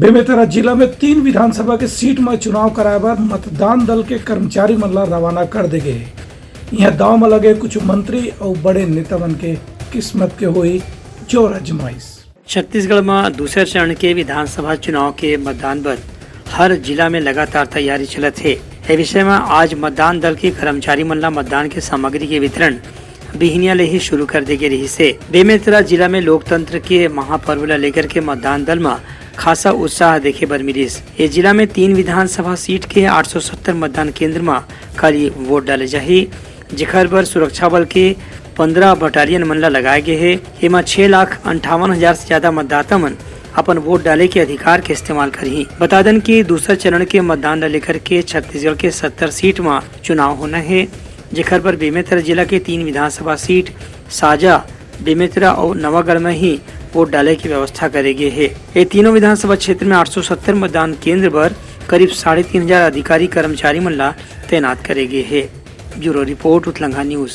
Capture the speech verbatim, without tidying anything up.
बेमेतरा जिला में तीन विधानसभा के सीट म चुनाव कराए बर मतदान दल के कर्मचारी मन ला रवाना कर दे गे हे। इहाँ दांव म लगे कुछ मंत्री अउ बड़े नेता मन के किस्मत के होई जोर आजमाइश। छत्तीसगढ़ म दूसर चरण के विधानसभा चुनाव के मतदान बर हर जिला में लगातार तैयारी चलत हे। ए विषय म आज मतदान दल के कर्मचारी मन ला मतदान के सामग्री के वितरण बिहनिया ले ही शुरू कर दे गे रिहिस हे। बेमेतरा जिला में लोकतंत्र के महापर्व ला लेकर के मतदान दल म खासा उत्साह देखे बर मिलिस। ए जिला में तीन विधानसभा सीट के आठ सौ सत्तर मतदान केंद्र म काली वोट डाले जाही, जेखर बर सुरक्षा बल के पंद्रह बटालियन मन ला लगाए गे हे। एमा छह लाख अंठावन हजार से ज्यादा मतदाता मन अपन वोट डाले के अधिकार के इस्तेमाल करही। बता दन कि दूसर चरण के मतदान ला लेकर के छत्तीसगढ़ के सत्तर सीट म चुनाव होना हे, जेखर बर बेमेतरा जिला के तीन विधानसभा सीट साजा, बेमेतरा अउ नवागढ़ म ही वोट डाले के व्यवस्था करे गे हे। ये तीनों विधानसभा क्षेत्र में आठ सौ सत्तर मतदान केंद्र बर करीब साढ़े तीन हजार अधिकारी कर्मचारी मन ला तैनात करे गे हे। ब्यूरो रिपोर्ट, उतलंगा न्यूज।